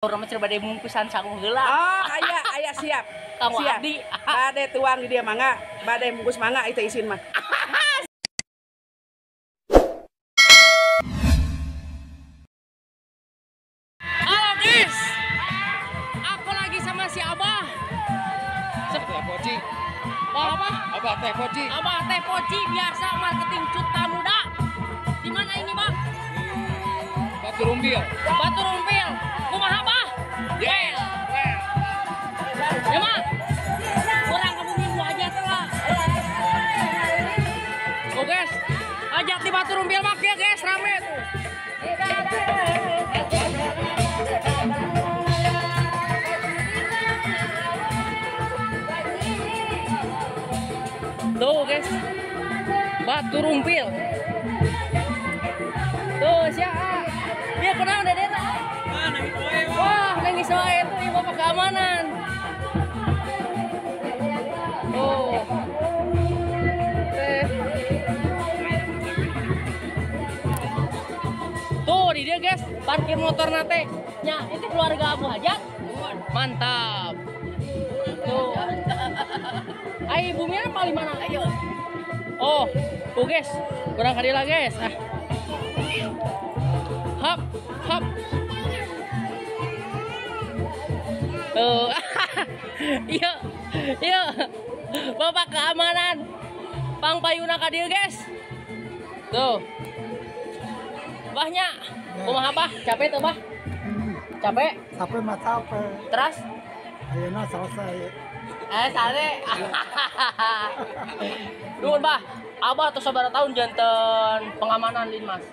Urang mah bade bungkusan sangu heula. Oh, aya aya siap. Kamu siap. Abdi. Bade tuang di dia mangga, bade bungkus mangga itu isin mah. Halo guys. Aku lagi sama si Abah. Teh Poci. Apa? Abah Teh Poci. Abah Teh Poci biasa marketing cuta muda. Di mana ini, Bang? Batu Rumpil. Batu Rumpil. Kumaha, Bah? Yes. Ya, Mak. Kurang ke bumi gua aja tuh lah. Oh, guys. Ajak di Batu Rumpil mak ya, guys, rame tuh. Tuh, guys. Batu Rumpil. Tuh, siapa? Dia kenal dede. Wah, nangis wae itu ibu bapak keamanan. Tuh. Tuh, di dia guys, parkir motor nate. Ya, itu keluarga Abu Hajat. Mantap. Tuh. Ai buminya paling mana? Ayo. Oh, tuh guys, kurang kali lah guys. Ah. Hap, hap. Tuh. Iya. Iya. Bapak keamanan. Pang payuna ka dieu, guys. Tuh. Bahnya, kumaha bah? Capek tuh, Bah? Capek? Capek mah capek. Terus? Ayeuna selesai. Sare. Nuhun, Bah. Abah tos sabaraha tahun janten pengamanan Linmas?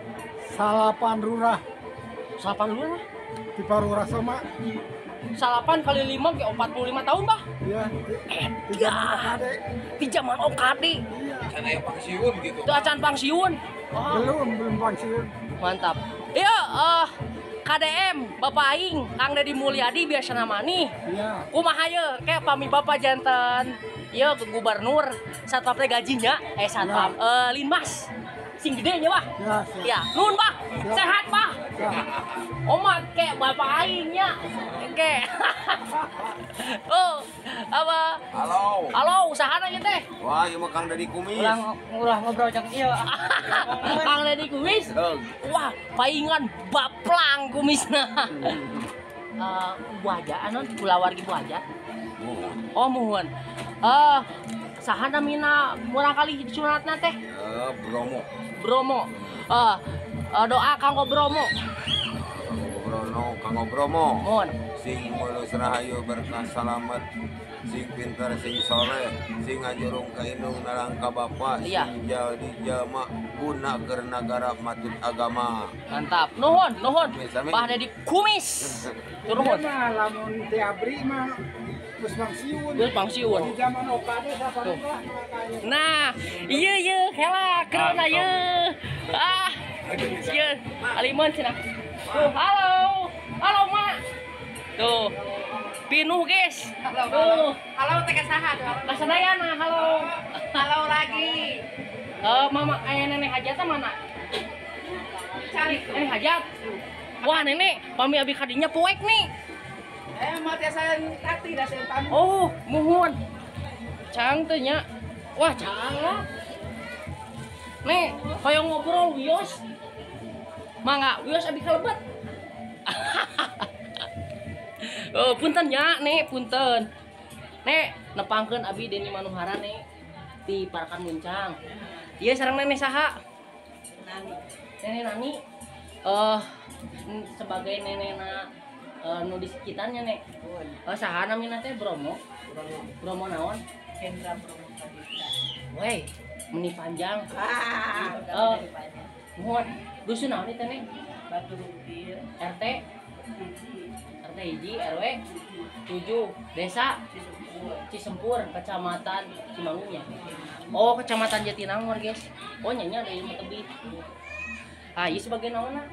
8 lurah. 8 lurah? Di Parura sama. 8 kali 5 ke 45 tahun, Bah. Iya. Di zaman OKD. Di zaman OKD. Iya. Can aya pangsiun gitu. Teu acan pangsiun. Oh. Belum pangsiun. Mantap. Iya, KDM Bapak aing Kang Deddy Mulyadi biasa namani. Iya. Kumaha ye kayak pami Bapak janten. Ieu ke gubernur satpam teh gajinya satpam ya. Linmas. Sing gede nya, Bah. Ya, ya. Nuhun, Bah. Ya. Sehat, Bah. Ya. Oma kayak Bapak aing nya. Oke. Oh, apa? Halo. Halo, usahana ieu teh? Wah, ieu mah Kang Deddy Kumis. Ulah ngobrol cang ieu. Kang Deddy Kumis? Wah, paingan baplang kumisna. Buaja anu kulawargi buaja. Oh, muhun. Saha namina murang kali disunatna teh? Bromo. Bromo. Doa kanggo Bromo. Kanggo Bromo. Muhun. Sing mulus rahayu berkah salamet, sing pinter sing soleh, sing ngajurung ka indung narang ka bapa, sing jadi jalma guna keur nagara matut agama. Mantap. Nuhun, nuhun. Bah Deddy Kumis. Nuhun. Lamun teh abri mah geus pangsiun. Geus pangsiun. Di zaman OKD sabareulah. Nah, ieu ieu hela kereuna ieu. Ah. Ieu aliman cenah. Tuh, halo. Halo, Mak. Tuh. Pinuh, guys. Tuh. Halo teh saha tuh? Kasadayana, halo. Halo lagi. Mama nenek hajatna mana? Cari nenek hajat. Wah, nenek, pami abi kadinya poek nih. Mah teh saya tati da saya tamu. Oh, muhun. Cang teh nya. Wah, cang lah. Nek, hoyong ngobrol wios. Mangga, wios abi kalebet. Oh, punten nya, Nek, punten. Nek, nepangkeun abi Deni Manuhara, Nek, di Parakan Muncang. Ieu sareng nenek saha? Nani. Nenek Nani. Sebagai nenekna nu di sekitarnya, Nek. Saha namina teh Bromo? Bromo. Bromo naon? Hendra Bromo Pradipta. Weh, meni panjang. Ah, muhun. Dusun naon ieu teh, Nek? Batu Rumpil. RT RT hiji, RW 7, Desa Cisempur, Kecamatan Cimanggung ya. Oh, Kecamatan Jatinangor, guys. Oh, nya ada ilmu tebih. Ah, ieu sebagai naonna?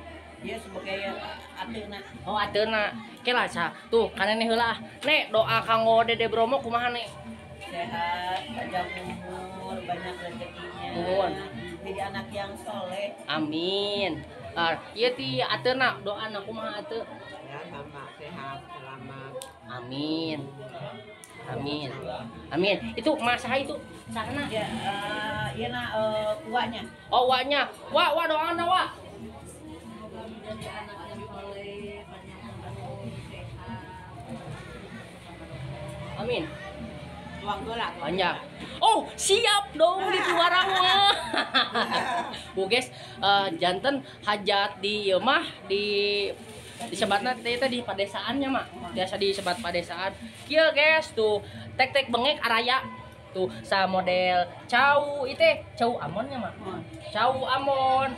Ieu sebagai ateuna. Oh, ateuna. Ke lah sa. Tuh, ka neneh heula. Nek, doa kanggo Dede Bromo kumaha, Nek? Sehat, panjang umur, banyak rezekinya. Nuhun. Jadi anak yang soleh. Amin. Ieu ti ateuna, doana kumaha ateu? Ya sama sehat, selamat. Amin. Amin. Amin. Itu masa itu sana. Ya, iya nah uaknya. Oh, uaknya. Wah, wah doana, wah. Semoga menjadi anak yang soleh, panjang umur, sehat. Amin. Panjang. Oh, siap dong di tuarang mah. Bu guys, janten hajat di ieu mah di disebatna teh di padesaannya mah. Biasa disebat padesaan. Kieu guys tuh tek-tek bengek araya. Tuh sa model cau ieu teh cau amonnya mah. Cau amon,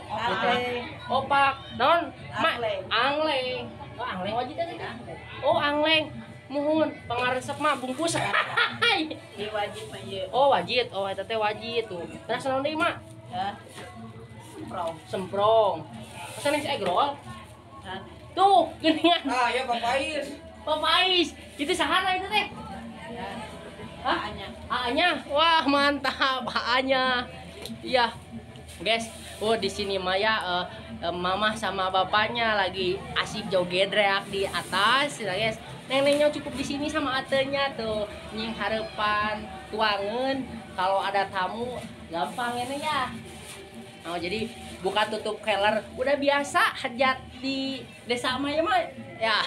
opak, naon? Mak angleng. Oh, angleng wajib teh. Oh, angleng. Muhun pangaresep mah bungkus. Ieu wajib mah ieu. Oh, wajib. Oh, eta teh wajib tuh. Terus naon deui mah? Semprong. Semprong. Pesan si egrol. Tuh, geuningan. Ah, ya Papais. Papais. Itu sahana itu teh? Hah? A-nya. Wah, mantap A-nya. Iya. Guys, oh di sini Maya mama sama bapaknya lagi asik joget reak di atas, ya guys. Neneknya cukup di sini sama atenya tuh, nying harapan tuangan kalau ada tamu gampang ini ya. Oh, jadi buka tutup keller udah biasa hajat di desa Maya mah ya.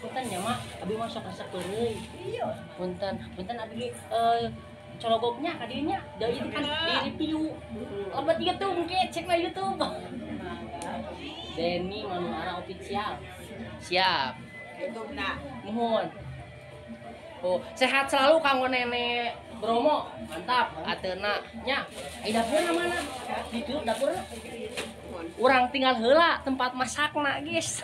Punten nya mah, abi mah sok resep euy. Iya. Punten, punten abi cologoknya kadinya, da itu kan di review. Lebat YouTube mungkin cek lah YouTube. Denny Manuara Official. Siap. YouTube nak. Mohon. Oh, sehat selalu kanggo nenek Bromo. Mantap, ateuna nya. Ai dapurna mana? Di dieu dapurna. Urang tinggal heula tempat masakna, guys.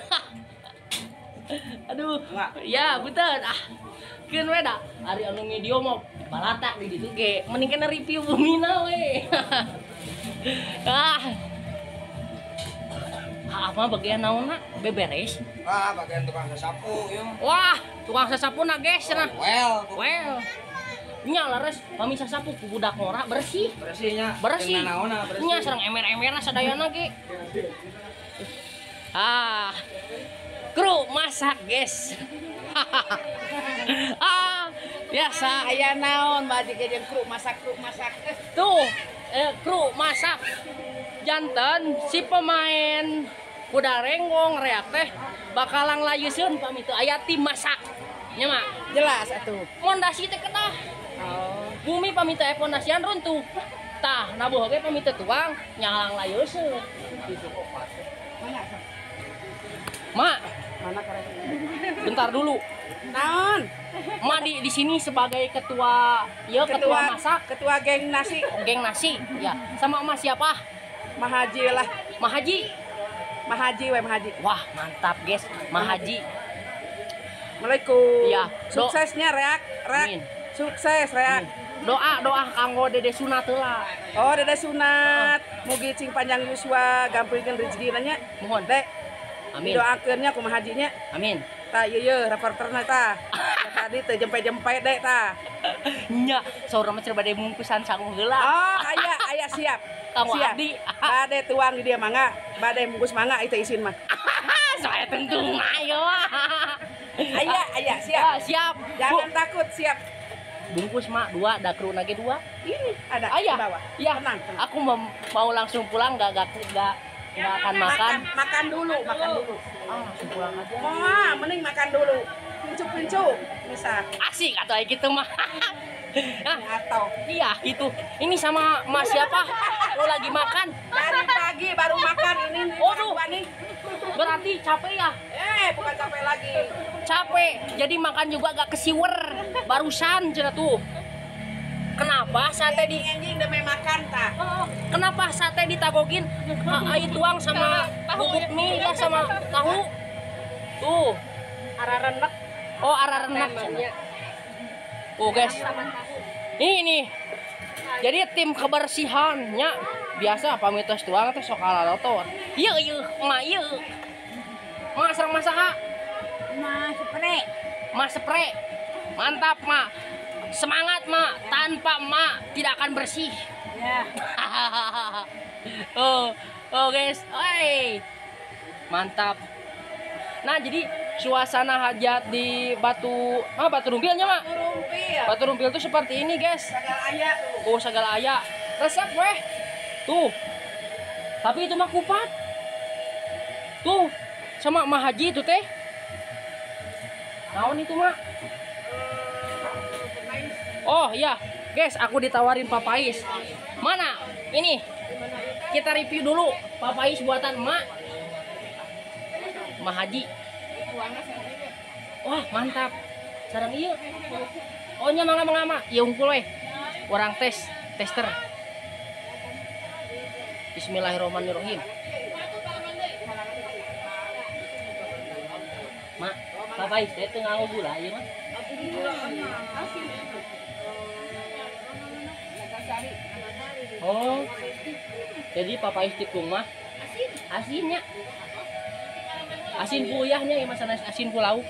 Aduh, ya punten ah. Keun we da ari anu video mah balatak di ditu ge. Mending kena review bumina we. Ah. Apa bagian naonna? Beberes. Ah, bagian tukang sasapu ieu. Wah, tukang sasapu na guys cenah. Well, well. Nya leres pami sasapu ku budak ngora bersih. Bersihnya. Bersih. Bersih. Nya sareng emer-emerna sadayana ge. Ah. Kru masak, guys. Ah, biasa. Aya naon baju jeung kru masak. Tuh, kru masak. Janten si pemain kuda renggong reak teh bakalan layeuseun pami teu aya tim masak. Nya mah jelas atuh. Pondasi teh kedah. Oh. Bumi pami teh pondasian runtuh. Tah, nabuh oge pami teu tuang nyalang layeuseun. Gitu. Mak, mana karek? Bentar dulu. Naon? Ma di sini sebagai ketua, ya ketua masak, ketua geng nasi. Geng nasi, ya. Sama Mas siapa? Mahaji lah. Mahaji. Mahaji we Mahaji. Wah, mantap guys, Mahaji. Assalamualaikum. Iya, suksesnya reak, reak. Amin. Sukses reak. Doa doa kanggo Dede sunat heula. Oh, Dede sunat. Mugi cing panjang yuswa, gampilkeun rezekina nya. Mohon. Dek. Amin. Doakeunnya kumaha hajinya. Amin. Tah ieu yeuh reporterna tah. Tadi teu jempe-jempe dek tah. Nya, saurna mah cenah bade bungkusan sangu heula. Oh, aya aya siap. Kamu siap. Abdi. Bade tuang di dia mangga, bade bungkus mangga itu isin mah. Saya tentu ayo. Aya aya siap. Ya, siap. Jangan takut, siap. Bungkus mak 2, da kru nage 2. Ini ada ayah. Di bawah. Ya, tenang, tenang. Aku mau langsung pulang enggak akan makan. Makan dulu, makan dulu. Ah, langsung pulang aja. Wah, mending makan dulu. Pincu-pincu bisa. Asik atau kayak gitu mah. Nah, atau iya gitu. Ini sama Mas siapa? Lo lagi makan? Dari pagi baru makan ini. Oh, tuh. Berarti capek ya? Bukan capek lagi. Capek. Jadi makan juga agak kesiwer. Barusan cina tuh. Kenapa sate di anjing demi makan ta? Kenapa sate ditagogin air tuang sama bubuk mie ya sama tahu? Tuh. Arah renek. Oh, arah renek. Oh, guys. Ini nih. Jadi tim kebersihannya biasa pamitos tuang teh sok alalotor. Ieu ieu, ma ieu. Ma sareng masaha? Ma spray. Ma spray. Mantap, Ma. Semangat, Ma. Tanpa Ma tidak akan bersih. Ya. Oh, oh guys. Oi. Mantap. Nah, jadi suasana hajat di Batu Batu Rumpilnya, Mak. Batu Rumpil. Batu Rumpil tuh seperti ini, guys. Sagala aya tuh. Oh, sagala aya. Resep weh. Tuh. Tapi itu mah kupat. Tuh, sama Mak Haji itu teh. Naon itu, Mak? Oh, iya. Guys, aku ditawarin papais. Mana? Ini. Kita review dulu papais buatan Mak. Mak Haji. Wah, mantap. Sarang ieu. Oh nya mangga mangga mah. Ieu unggul we. Orang tes, tester. Bismillahirrahmanirrahim. Mak, papais teh teu nganggo gula ieu mah. Oh. Jadi papais tikung mah asin. Asinnya. Asin puyahnya ya mas asin ku lauk.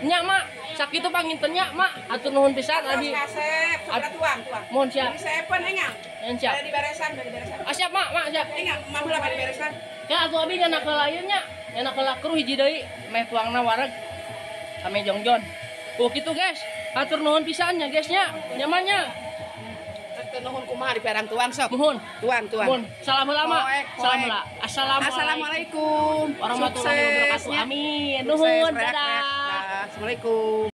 Nya Mak, sakitu panginten nya Mak, atur nuhun pisan abi. Kasep, sok tuang, tuang. Mohon siap. Ini sepen engang. Mohon siap. Bari beresan, bari beresan. Ah siap Mak, Mak siap. Engang, Mak heula bari beresan. Ya atuh abi nyanak heula ieu nya. Nyanak heula kru hiji deui, meh tuangna wareg. Ame jongjon. Oh kitu guys, atur nuhun pisan nya guys nya. Nyamannya. Nuhun kumaha di perang tuang sok. Nuhun. Tuang, tuang. Nuhun. Salam heula Mak. Salam heula. Assalamualaikum warahmatullahi wabarakatuh. Amin. Nuhun. Dadah. Assalamualaikum.